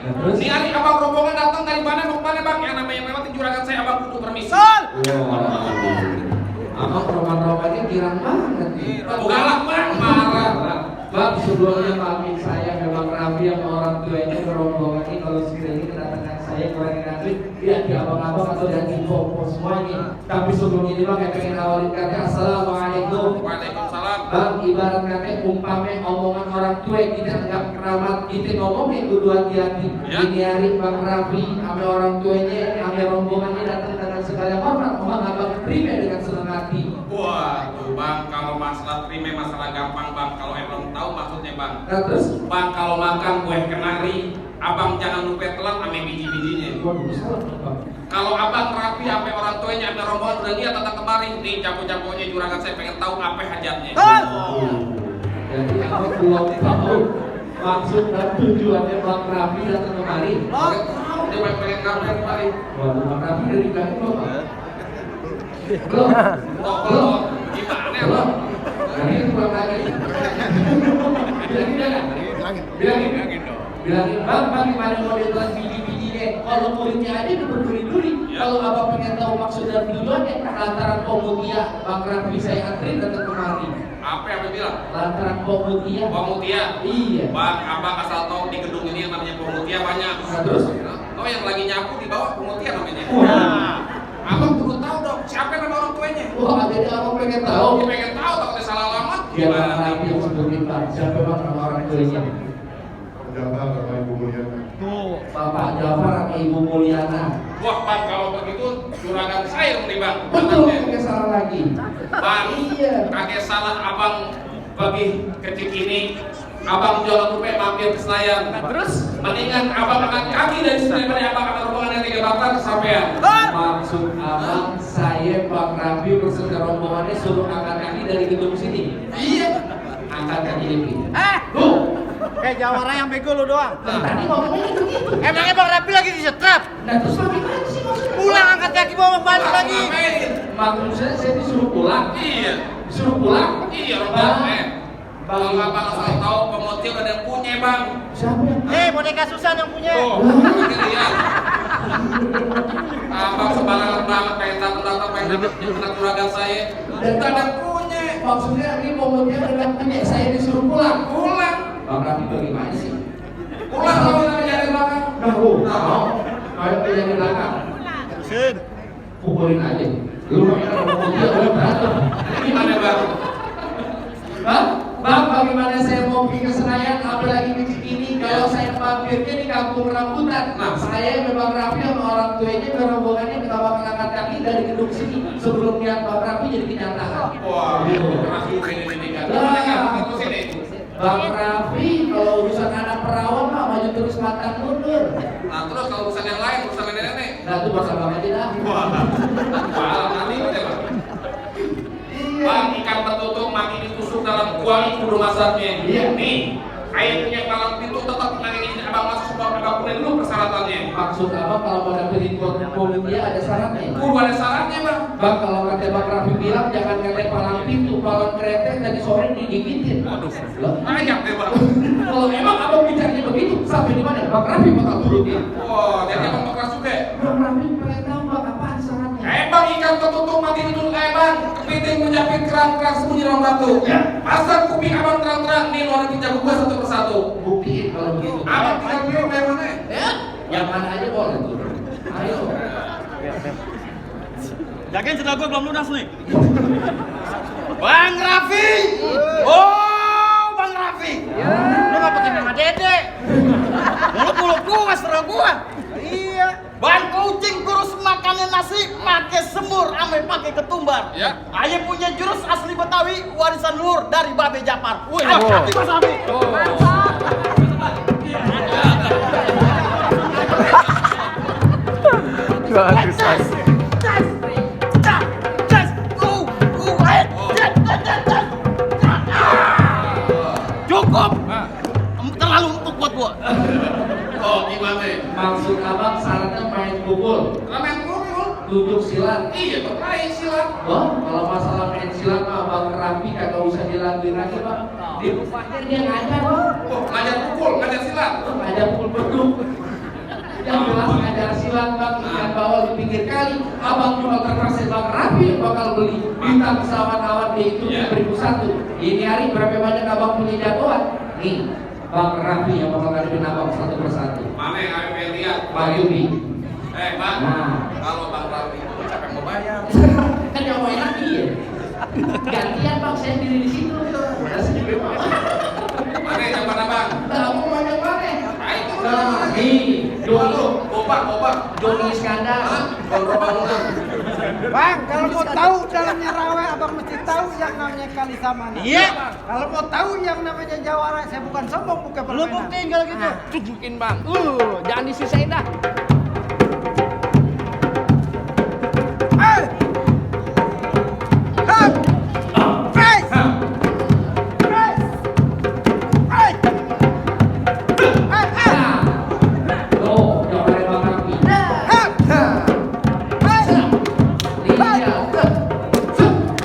Terus? Ini hari abang rombongan datang dari mana mau kemana bang? Yang namanya lewatin juragan saya abang kudu permisi. Abang roman-romannya girang banget nih. Galak bang, marah. Bang, sebelumnya maafin saya memang Raffi sama orang tuanya rombongan ini kalau sekali kedatangan saya kurang nanti lihat di abang-abang atau dan info semuanya. Tapi sebelum ini bang, saya pengen awalin kata assalamualaikum. Waalaikumsalam. Bang, ibarat kata umpamanya omongan orang tua kita anggap keramat kita ngomongin kudu hati-hati. Ini hari bang Raffi sama orang tuanya sama rombongannya datang dengan segala hormat, bang abang terima dengan senang hati. Wah, tuh bang, kalau masalah terima masalah gampang bang. Kalau emang tahu maksudnya bang. Nah, terus Bang, kalau makan kue kenari, abang jangan lupa telan sama biji-bijinya. waduh, salah bang. Kalau abang rapi sampai orang tuanya sampai rombongan udah lihat datang kemari, nih jago-jagonya juragan saya pengen tahu apa hajatnya. Jadi aku belum tahu maksud dan tujuannya Bang Raffi datang kemari. Oke, tahu dia pengen ngapain kemari. Waduh, Bang Raffi dari belakang belum? Belum. Belum. Gimana bang? Nah, ini pulang lagi. Bilangin bang gimana mau ditelan biji-bijinya. Kalau kulitnya ada udah berduri-duri. Kalau abang pengen tahu maksud dan tujuannya lantaran pemutia Bang Raffi saya antri datang kemari. Apa yang bilang? Lantaran pemutia. Pemutia? Iya. Bang, abang asal tahu di gedung ini yang namanya pemutia banyak. Nah, terus? Oh, yang lagi nyapu di bawah pemutia namanya. Wah. Abang perlu tahu dong siapa nama orang tuanya. Wah, jadi abang pengen tahu. Dia pengen tahu takutnya salah alamat. Dia Bang Raffi yang sebutin Bang. Siapa bang nama orang tuanya? Jafar sama Ibu Mulyana. Bapak Jafar sama Ibu Mulyana. Wah bang, kalau begitu juragan saya nih bang. Betul, kakek salah lagi. Bang, Iya. kakek salah abang bagi kecil ini. Abang jangan lupa mampir ke Senayan. Terus? Mendingan abang angkat kaki dari sini daripada abang akan rombongan yang 3 bakar kesampean. Maksud abang saya Bang Raffi beserta rombongannya suruh angkat kaki dari gedung sini. Iya. Angkat kaki ini. Tuh. Kayak jawara yang bego lu doang. Nah, tadi ngomongnya begitu. Emangnya Bang Raffi lagi disetrap? Nah, terus bagaimana sih maksudnya? Pulang angkat kaki bawa balik lagi. Ngapain? Maksudnya saya disuruh pulang. Iya. Disuruh pulang? Iya rombongan. Kalau abang asal tahu pemotil ada yang punya bang. Siapa yang? Boneka Susan yang punya. Tuh, ini lihat. Abang sembarangan banget pengen datang pengen kena juragan saya. Dan ada yang punya. Maksudnya ini momennya dengan punya saya disuruh pulang. Pulang. Bang Raffi bagaimana sih? Pulang kalau kita nyari belakang. Tahu. Kayak punya di belakang. Pukulin aja. Lu main sama dia udah berantem. Gimana bang? Bang, bagaimana saya mau pergi ke Senayan, apalagi di sini kalau saya mampirnya di kampung rambutan. Nah, saya memang Raffi sama orang tuanya rombongannya kita bakal angkat kaki dari gedung sini sebelum niat Bang Raffi jadi kenyataan. Wah, termasuk ini kan. Gimana kan? Tunggu sini. Bang Raffi kalau urusan anak perawan mah maju terus matang mundur. Nah terus kalau urusan yang lain, urusan nenek-nenek. Nah itu bahasa Bang aja dah. Wah, nanti udah bang. Bang, ikan betutuk makin ditusuk dalam kuali kudu masaknya. Iya. Nih, airnya dalam pintu tetap ngangin abang masuk sebab abang punya dulu persyaratannya. Maksud abang kalau mau dapetin dia ada syaratnya. Kudu ada syaratnya bang. Bang kalau kata Bang Raffi bilang jangan kata palang pintu, palang kereta tadi sore digigitin. Waduh, Loh? banyak deh bang. Kalau memang abang bicaranya begitu, sampai di mana? Bang Raffi bakal turutin. Wah, jadi abang keras juga. Bang Raffi pengen tahu bang apaan syaratnya? Bang, ikan betutuk mati dulu bang. Kepiting menjepit kerang-kerang sembunyi dalam batu. Ya. Pasang kuping abang terang-terang nih orang jago gua satu persatu. Buktiin kalau begitu. Abang tinggal pilih kayak mana? Ya, yang mana aja boleh tuh. Ayo. Jagain setelah gue belum lunas nih. Bang Raffi. Oh, Bang Raffi. Lu ngapa pakai nama Dede? Mulut-mulut gua serah gua. Iya. Bang kucing kurus makannya nasi pakai semur ame pakai ketumbar. Ya. Ayo punya jurus asli Betawi warisan luhur dari Babe Japar. Wih, hati Mas Raffi. Cukup. Terlalu empuk buat gua. Oh, gimana? Maksud abang syaratnya main pukul, Ramen pukul. duduk silat. Iya, terkait silat. Oh, kalau masalah main silat mah Bang Raffi kagak usah dilanjutin lagi bang. Di rumahnya dia ngajar bang. Oh, ngajar pukul, ngajar silat. Ngajar pukul beduk. Yang jelas ngajar silat bang, ikan bawal di pinggir kali. Abang juga terpaksa bang Rafi yang bakal beli bintang pesawat awan di itu Iya. 1001. Ini hari berapa banyak abang punya jagoan? Nih, bang Rafi yang bakal ngadepin abang satu persatu. Mana yang kami pengen lihat? Bang Yudi. Bang, Nah. kalau Bang Rafi itu siapa yang mau bayar? Kan yang mau enak dia. Gantian bang, saya diri di situ. Mana yang mana Bang? Tahu mau yang mana? Ayo, Nah, nih, Joni, Gobak. Joni Iskandar, Gondrong Bangunan. Bang, kalau mau tahu dalamnya rawa, abang mesti tahu yang namanya kali samana. Iya. Kalau mau tahu yang namanya jawara, saya bukan sombong, bukan Lu permainan. buktiin kalau gitu. Nah. Tunjukin bang. Jangan disisain dah. Hey! Hey! Fresh! Fresh! Hey! Hey! Hey! Nah, tuh, jawabannya Bang Rafi. Hey! Hey! Ini dia.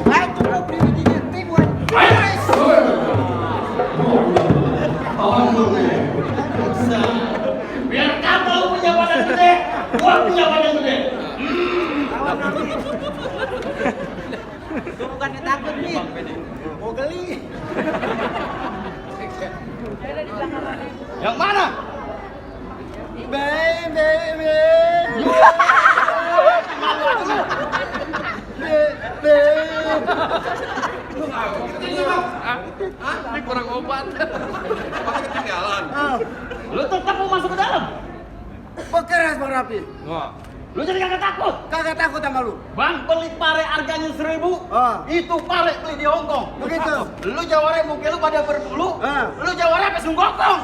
Hey, cukup di bijinya, ribuan. Fresh! Biar kata lu punya badan gede, gua punya badan gede. Lawan Nabi. Itu bukannya takut nih, mau geli. Yang mana? Baby. Ini kurang obat. Masih ketinggalan. Lu tetap mau masuk ke dalam? Pekeras Bang Rafi. Lu jadi kagak takut? Kagak takut sama lu. Bang, beli pare harganya 1.000. Itu pare beli di Hongkong. Begitu. Lu jawara muka lu pada berbulu. Lu jawara sampai sunggokong.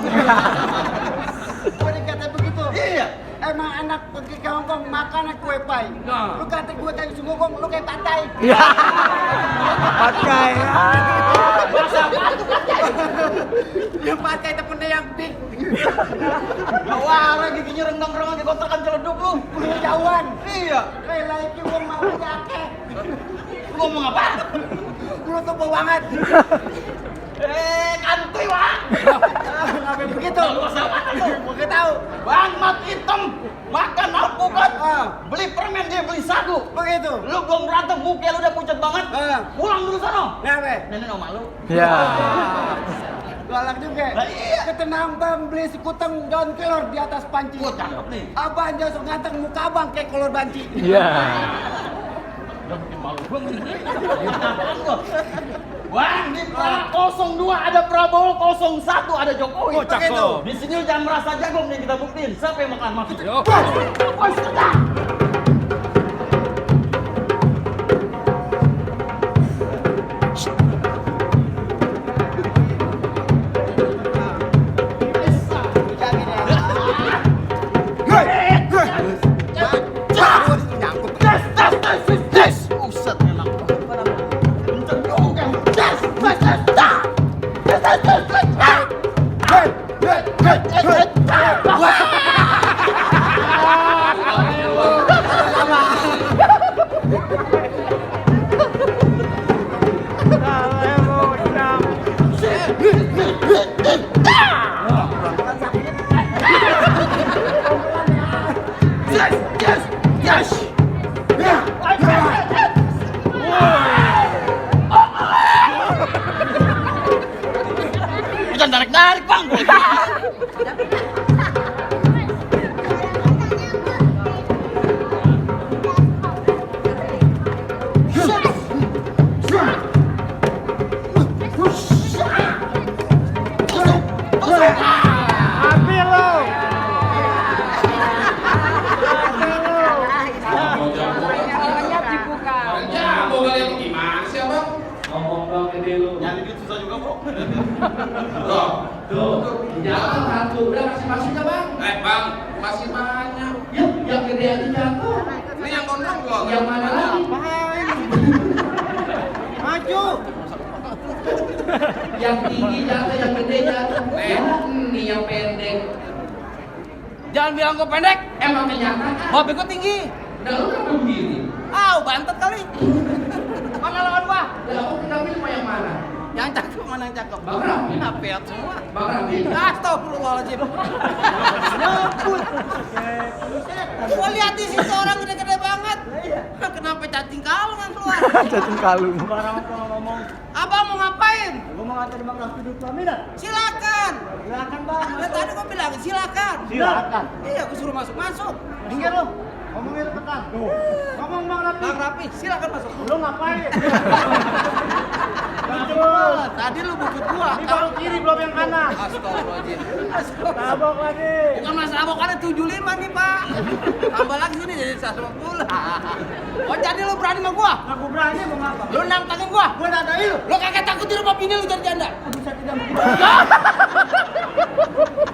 Gua dikata begitu. Iya. Emang anak pergi ke Hongkong makan kue pai. Nah. Lu kata gue kayak sunggokong, lu kayak pantai. Pakai. Bahasa apa tuh pantai? Yang pantai temennya yang big. Jawara giginya rendang-rendang di kontrakan celeduk lu. Punya jauhan. Iya. Kayak lagi gua mau jaket. Lu ngomong apa? Lu tuh bau banget. Kantuy, Bang. Kenapa begitu? Lu sama tuh. Gua tahu. Bang, mat hitam. Makan alpukat. Ah. Beli permen dia beli sagu. Begitu. Lu belum berantem, muka lu udah pucat banget. Pulang dulu sono. Kenapa? Nenek oma lu. Ya. Galak juga. Lah iya. Ketenang bang beli sekuteng daun kelor di atas panci. Gua cakep nih. Abang jauh nganteng muka abang kayak kolor banci. Ya. Udah bikin malu gua ngeri. Apaan gua? Bang, di Pra 02 ada Prabowo, 01 ada Jokowi. Oh, cakep. Begitu. Di sini lu jangan merasa jago nih, kita buktiin. Siapa yang makan makan? Yo. Buset, enak banget. Kenceng juga. Jangan tarik-tarik, Bang. Ambil lo. Jago kalian gimana sih abang? Ngomong bang gede lu. Nyari duit susah juga, Bro. Loh, Tuh, jangan satu. Udah masih-masihnya bang. Bang, masih banyak. Ya, yang gede aja jatuh. Ini yang gondrong belum? Yang mana lagi? Maju. Yang tinggi jatuh, yang gede jatuh. Nih. Ini yang pendek. Jangan bilang gua pendek. Emang kenyataan. Hobi gua tinggi. Udah lu kan begini. Bantet kali. Mana lawan gua? Udah aku kita pilih mau yang mana? Yang cakep mana yang cakep? Bang Rafi. Ini apeat semua. Bang Rafi. Astagfirullahaladzim. Nyebut. lihat di situ orang gede-gede banget. Kenapa cacing kalung yang keluar? Cacing kalung. Sembarangan kalau ngomong. Abang mau ngapain? Gua mau nganterin Bang Raffi dulu pamitan. Silakan. Silakan Bang. Tadi gua bilang silakan. Silakan. Iya, gua suruh masuk. Minggir lu. Ngomongin repetan. Tuh. Ngomong Bang Raffi. Bang Rapi, silakan masuk. Lu ngapain? Tadi lu bubut gua. Ini baru kiri belum yang kanan. Astagfirullahaladzim. Tabok lagi. Bukan masalah abokannya 75 nih, Pak. Tambah lagi sini jadi 150. Oh, jadi lu berani sama gua? Aku berani mau ngapa? Lu nantangin gua? Gua nadain lu. Lu kagak takut di rumah bini lu jadi janda? Bisa tidak begitu.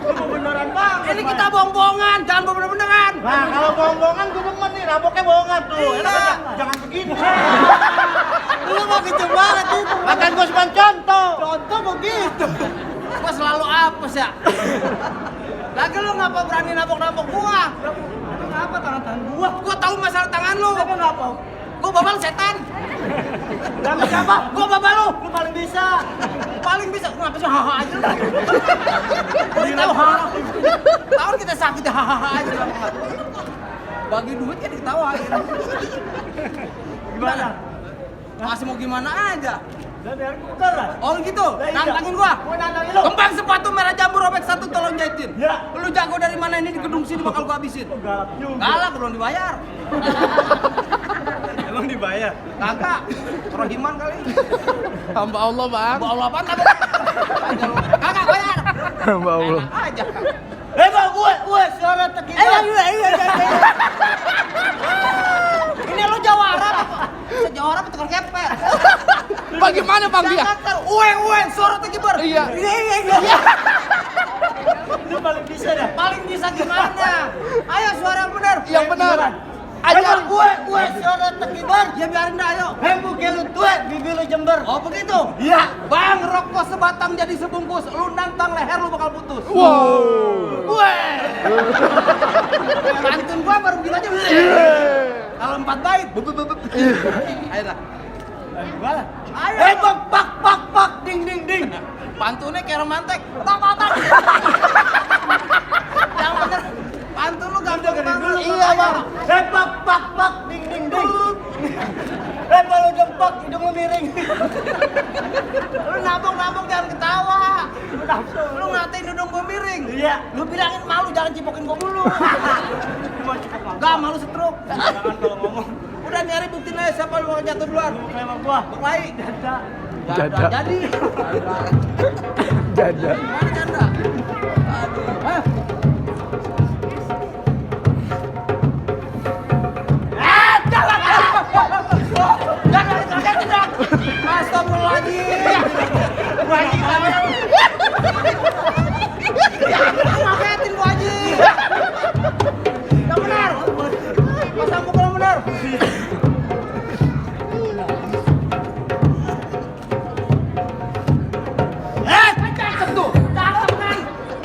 Lu mau beneran Bang. Ini kita bohong-bohongan, jangan bener-beneran. Nah, kalau bohong-bohongan gue demen nih, raboknya bohongan tuh. Iya. Enak aja, jangan begini. Lu mau kecil banget itu. Akan gue cuma contoh. Contoh begitu. Gua selalu apes ya. Lagi lu ngapa berani nabok-nabok gua? Itu ngapa tangan gua? Gua tahu masalah tangan lu. Apa ngapa? Gua babal setan. Gak siapa? Gua babal lu. Lu paling bisa. Paling bisa gua ngapa sih haha aja. Gua tahu haha. Tahu kita sakit haha aja. Bagi duit kan diketawain. Gimana? Masih mau gimana aja? Dan biar putar lah. Oh gitu, Lah, iya. nantangin gua. Gua nantangin lu. Kembang sepatu merah jambu robek satu tolong jahitin. Ya. Lu jago dari mana ini di gedung sini bakal gua habisin. Galak juga. Galak belum dibayar. Emang dibayar? Kagak. Rohiman kali. Hamba Allah, Bang. Bawa Allah apaan kagak? Kagak bayar. Hamba Allah. Enak aja. Bang, gue suara tekinan. Iya. Ini lu jawara apa? Jawara apa tukang kepet? Bagaimana, Bang dia? Uwe, suara tekibar. Iya. Lu paling bisa dah. Paling bisa gimana? Ayo suara yang benar. Yang benar. Ajar Ajar. gue suara tekibar. Ya biarin dah ayo. Hembu lu tuwe, bibi lu jember. Oh begitu? Iya. Bang, rokok sebatang jadi sebungkus. Lu nantang leher lu bakal putus. Wow. Weh. Pantun gua baru begitu aja. Kalau 4 bait. Ayo dah. Gimana? Ayo. Pak, ding. Pantunnya kayak romantek. Tak. Yang bener. Pantun lu gampang banget. Iya, Bang. Pak, ding. Kalau jempak, hidung lu miring. Lu nabok jangan ketawa. Lu ngatain hidung gua miring. Iya. Lu bilangin malu jangan cipokin gua mulu. Cuma cukup ngomong. Gak malu stroke. Jangan kalau ngomong. Udah nyari buktiin aja siapa lu bakal jatuh duluan. Lu kayak sama gua. Berkelahi. Dada. Janda. Jadi. Janda. Gimana janda? Aduh. Ayo. Jangan. Astagfirullahaladzim. Ngagetin gua Haji. Yang benar. Pasang pukul yang benar. Cakep tuh. Cakep kan?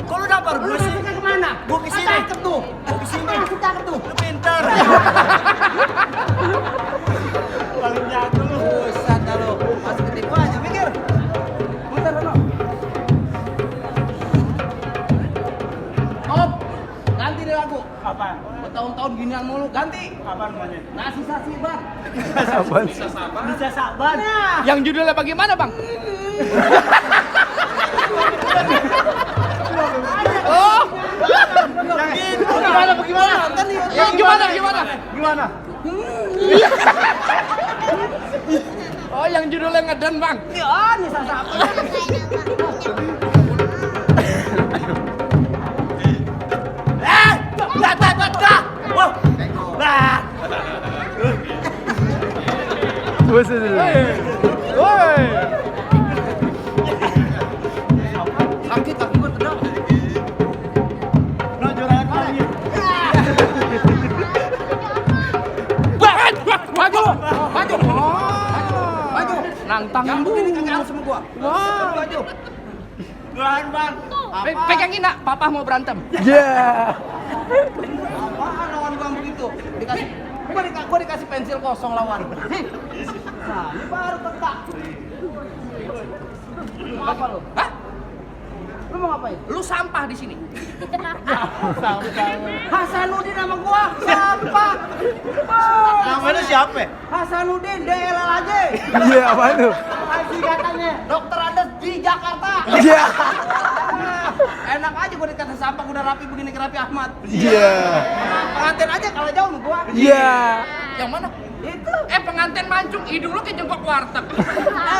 Kok lu dapar? Gua sih kemana? Gua kesini. Cakep tuh. Gua kesini. Cakep tuh. Lu pintar. Paling jago lu. Buset dah lu. Masih ketipu aja mikir. Muter dulu. Op. Ganti deh lagu. Apaan? Bertahun-tahun ginian mulu. Ganti. Apaan namanya? Nasi sasiban. Apaan? Bisa sabar. Bisa sabar. Nah. Yang judulnya bagaimana, Bang? Oh. Yang gitu. Gimana? Nonton di YouTube. Gimana? Gimana? Oh, yang judulnya ngeden, Bang. Ya, nih sasiban. Dah. Wah. Dah. Buset. Woi. Sakit kaki gua tendang. Nah, jualan lagi. Maju. Maju. Nantang Yang bu. begini kagak sama gua. Wah. Maju. Jualan, Bang. Pegangin nak, papa mau berantem. Yeah. Apaan lawan gua begitu? Gua dikasih pensil kosong lawan. Nah, ini baru teka. Apa lu? Hah? Lu mau ngapain? Lu sampah di sini. Hasanuddin nama gua. Sampah. Namanya siapa? Hasanuddin DLL aja. Iya, apa itu? Singkatannya Dokter Andes di Jakarta. Iya. Enak aja gua dikata sampah udah rapi begini ke Raffi Ahmad. Iya. Pengantin aja kalau jauh sama gua. Iya. Yang mana? Itu. Pengantin mancung, hidung lu ke jengkok warteg.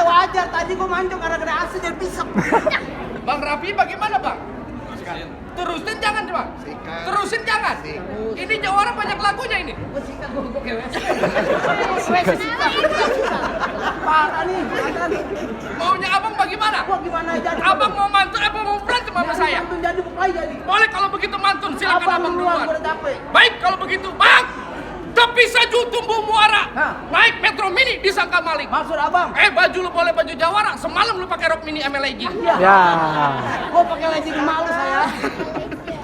Wajar tadi gua mancung karena kena AC jadi pisek. Bang Raffi bagaimana bang? Terusin jangan coba. Terusin jangan. Ini orang banyak lagunya ini. Gua sikat gua ke WC. Parah nih. Maunya abang bagaimana? Gua gimana aja. Abang mau mantun apa mau berantem sama saya? Mantun jadi bukai jadi. Boleh kalau begitu mantun silakan abang duluan. Gua udah capek. Baik kalau begitu bang. Tapi saju tumbuh muara. Hah? Naik Metro Mini disangka maling. Maksud abang? Baju lu boleh baju Jawara. Semalam lu pakai rok mini ML legging. Ya. Gua pakai legging malu saya.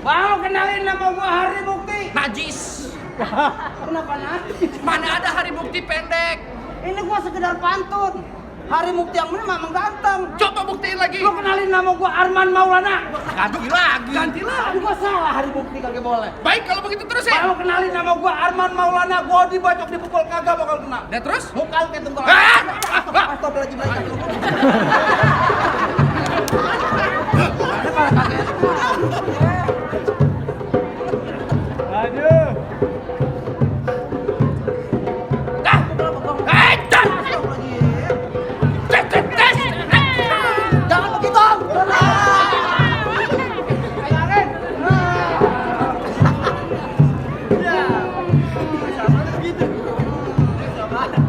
Bang, lu kenalin nama gua Hari Mukti. Najis. Kenapa najis? Mana ada Hari Bukti pendek. Ini gua sekedar pantun. Hari Mukti yang ini memang ganteng. Coba buktiin lagi. Lu kenalin nama gua Arman Maulana. Ganti lagi. Ganti lagi. Tapi gua salah Hari Mukti kagak boleh. Baik kalau begitu terus ya. Kalau kenalin nama gua Arman Maulana, gua dibacok dipukul kagak bakal kenal. Dan terus? Muka lu kayak tunggal. Ah! Astagfirullahaladzim. Jangan begitu.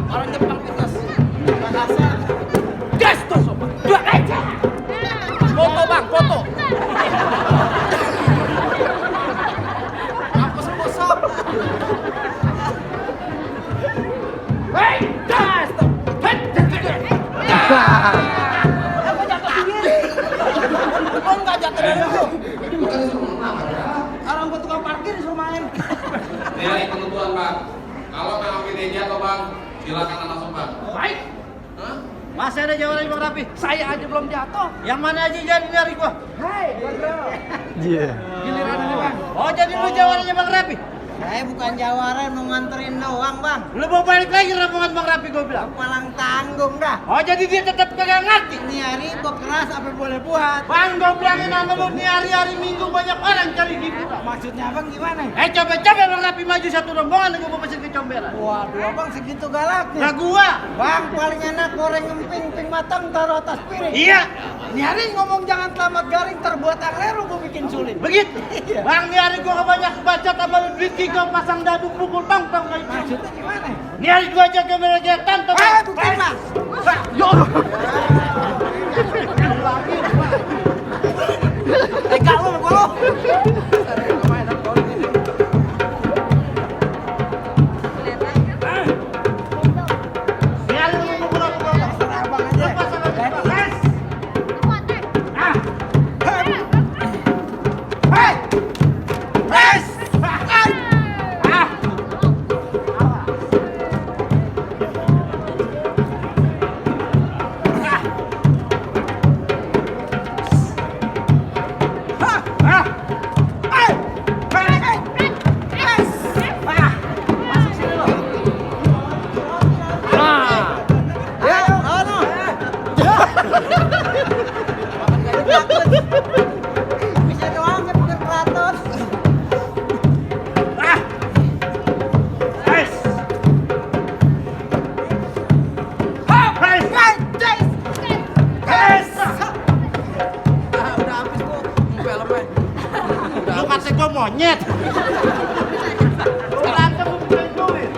Orang Jepang fitness. Gas tuh sobat. Dua aja. Foto bang, foto. Apa semua sob? Hei, gas tuh. Aku jatuh sendiri. Gua nggak jatuh dari lu. Orang gua tukang parkir disuruh main. Nilai ketentuan bang. Kalau memang pilih jatuh bang, silakan masuk bang. Baik. Masih ada jawaban Bang Raffi? Saya aja belum jatuh. Yang mana aja jadi dari gua? Hei, gondrong. Iya. Giliran ini bang. Oh, jadi lu jawabannya Bang Raffi? Saya bukan jawara, mau nganterin doang, Bang. Lu mau balik lagi rombongan Bang Raffi gua bilang. Palang tanggung dah. Oh, jadi dia tetap kagak ngerti. Ini hari gua keras apa boleh buat? Bang, gua bilangin sama lu nih hari-hari Minggu banyak orang cari hiburan. Maksudnya Abang gimana? Coba-coba Bang Raffi maju satu rombongan gua mau pesen kecomberan. Waduh, Abang segitu galaknya. Nah gua. Bang, paling enak goreng emping, ping matang taruh atas piring. Iya. Ini hari ngomong jangan selamat garing terbuat angleru gua bikin sulit. Begitu. Bang, nih hari gua banyak baca tambah duit gua pasang dadu pukul tong-tong kayak gitu. Maksudnya gimana? Nih hari gua jaga melegetan tuh. Buktiin lah. Yo. Tega lu sama gua lu. Nih hari gua pukul aku gua. Terserah Abang aja. Yes. Hei! Yes. Bisa doang kan bukan keraton. Yes. Yes. Udah habis bu. Filmnya. Lu kata gua monyet. Berantem lu bukan duit.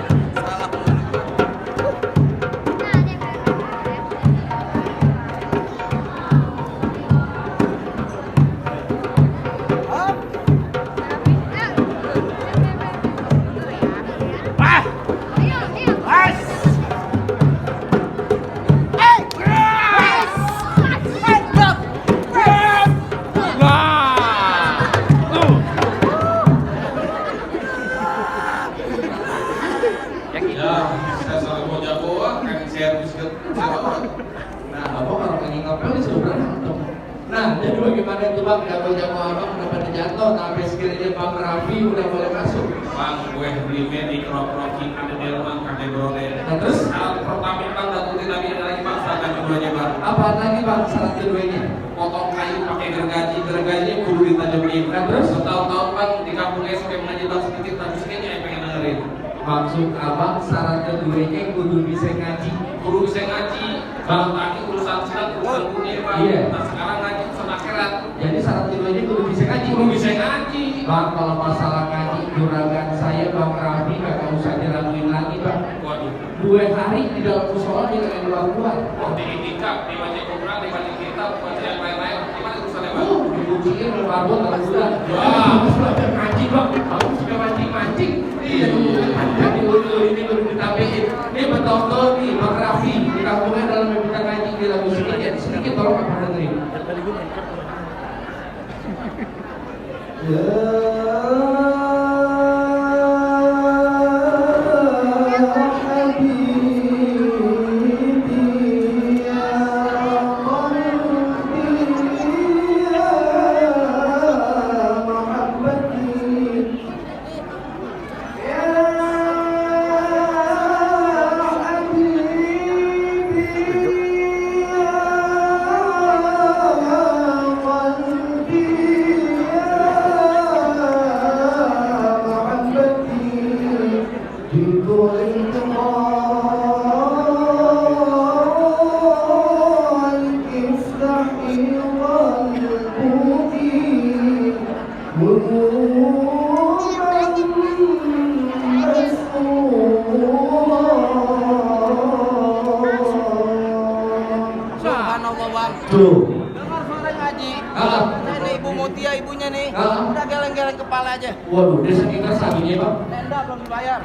bang, gak jamu abang udah pada jatuh. Tapi sekiranya Bang Raffi udah boleh masuk. Bang, gue beli di krok-krokin ada di rumah kakek brode. Nah, terus Syarat pertama bang, dapetin lagi ada lagi bang, syarat keduanya bang. apaan lagi bang syarat keduanya? Potong kayu pakai gergaji kudu ditajemin. Nah, terus setahun-tahun bang di kampung es kayak mengaji bang sedikit tapi sedikit yang pengen dengerin. maksud abang syarat keduanya kudu bisa ngaji. Kudu bisa ngaji. Kalau tadi urusan silat urusan dunia bang. Iya. Nah sekarang ngaji urusan akhirat. Jadi syarat keduanya kudu bisa ngaji. Kudu bisa ngaji. Bang, kalau masalah ngaji juragan saya Bang Raffi kagak usah diraguin lagi bang. Waduh. 2 hari di dalam musola dia kagak keluar. Di itikaf, di baca Quran, di baca kitab, baca yang lain-lain. Gimana urusannya bang? Dibuciin udah marbot dalam bulan. Wah. Belajar ngaji bang. Kamu suka mancing-mancing. Iya. Jadi ini baru ditapiin. Ini betul-betul nih Bang Raffi di kampungnya dalam minta ngaji di lagu sedikit. Sedikit tolong apa dengerin. Subhanallah bang. Tuh. Dengar suara ngaji. Ah. Ini Ibu Mutia ibunya nih. Ah. Udah geleng-geleng kepala aja. Waduh, dia saking kesaginya bang. Tenda belum dibayar.